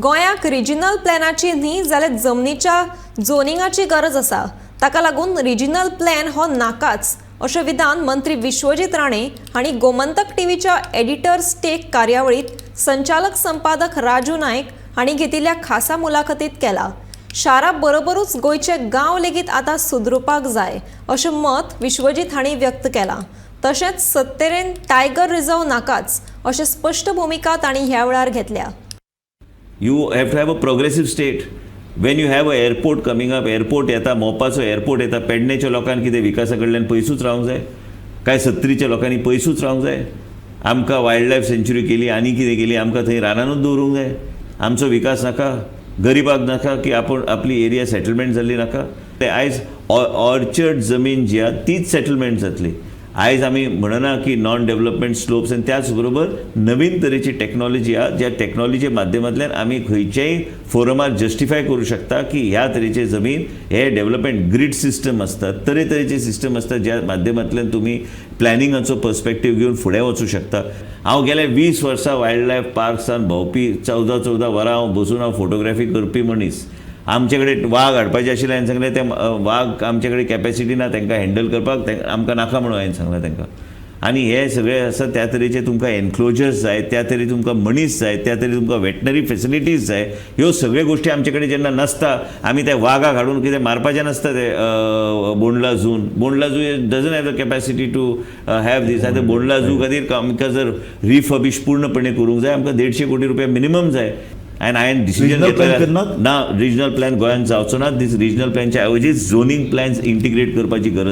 गोंयाक रिजिनल प्लॅनाची न्ही जाल्यार जमनीच्या झोनिंगाची गरज आसा. ताका लागून रिजिनल प्लॅन हो नाकाच, अशें विधान मंत्री विश्वजीत राणे हांणी गोमंतक टीव्हीच्या एडिटर्स टेक कार्यावळीत संचालक संपादक राजू नायक हांणी घेतिल्ल्या खासा मुलाखतीत केला. शारा बरोबरूच गोंयचे गांव लेगीत आतां सुदरुपाक जाय, अशें मत विश्वजीत हांणी व्यक्त केलां. तशेंच सत्तरेन टायगर रिझर्व नाकाच, अशें स्पश्ट भुमिका तांणी ह्या वेळार घेतल्या. You have to have a progressive state. When you have a airport coming up, airport येता, मोपाचो एअरपोर्ट येता, पेडणेच्या लोकांक कितें विकासा कडल्यान पयसूच रावंक जाय काय? सत्तरीच्या लोकांनी पयसूच रावंक जाय? आमकां वायल्ड लायफ सँच्युरी केली आनी कितें केली, आमकां थंय रानानूच दवरूंक जाय? आमचो विकास नाका? गरिबाक नाका की आपूण आपली एरिया सेटलमेंट जाल्ली नाका? ते आयज ऑर्चर्ड जमीन जी आहा तीच सेटलमेंट जातली. आयज आमी म्हणना की नॉन डेव्हलपमेंट स्लोप्स आनी त्याच बरोबर नवीन तरेची टॅक्नॉलॉजी आहा, ज्या टॅक्नॉलॉजी माध्यमांतल्यान आमी खंयच्याय फोरमार जस्टिफाय करूं शकता की ह्या तरेचे जमीन हे डेव्हलपमेंट ग्रीड सिस्टम आसतात, तरेतरेचे सिस्टम आसतात, ज्या माध्यमांतल्यान तुमी प्लॅनिंगाचो पर्सपेक्टीव घेवन फुडें वचूं शकता. हांव गेल्या 20 वर्सां वायल्ड लायफ पार्क्सान भोंवपी, 14 14 वरां हांव बसून हांव फोटोग्राफी करपी मनीस. आमचे कडेन वाग हाडपाचे आशिल्ले, हांवें सांगलें, ते वाग आमचे कडेन कॅपेसिटी ना तांकां हँडल करपाक, आमकां नाका म्हणून हांवें सांगलें तांकां. आनी हे सगळे आसा, त्या तरेचे तुमकां एनक्लोजर्स जाय, त्या तरेन तुमकां मनीस जाय, त्या तरेन तुमकां वेटनरी फेसिलिटीज जाय. ह्यो सगळ्यो गोश्टी आमचे कडेन जेन्ना नासता, आमी ते वागाक हाडून कितें मारपाचें नासता. ते Bondla झून, Bondla Zoo doesn't have the capacity to have this. आतां बोंडला झू खातीर आमकां जर रिफर्बिश पूर्णपणे करूंक जाय, आमकां 150 कोटी रुपया मिनिमम जाय आनी हांवें डिसिजन Regional plan घेतलें. करनात? ना, रिजनल प्लॅन गोंयांत जावचो ना. दीस रिजनल प्लॅनच्या ऐवजी झोनींग प्लॅन्स इंटिग्रेट करपाची गरज.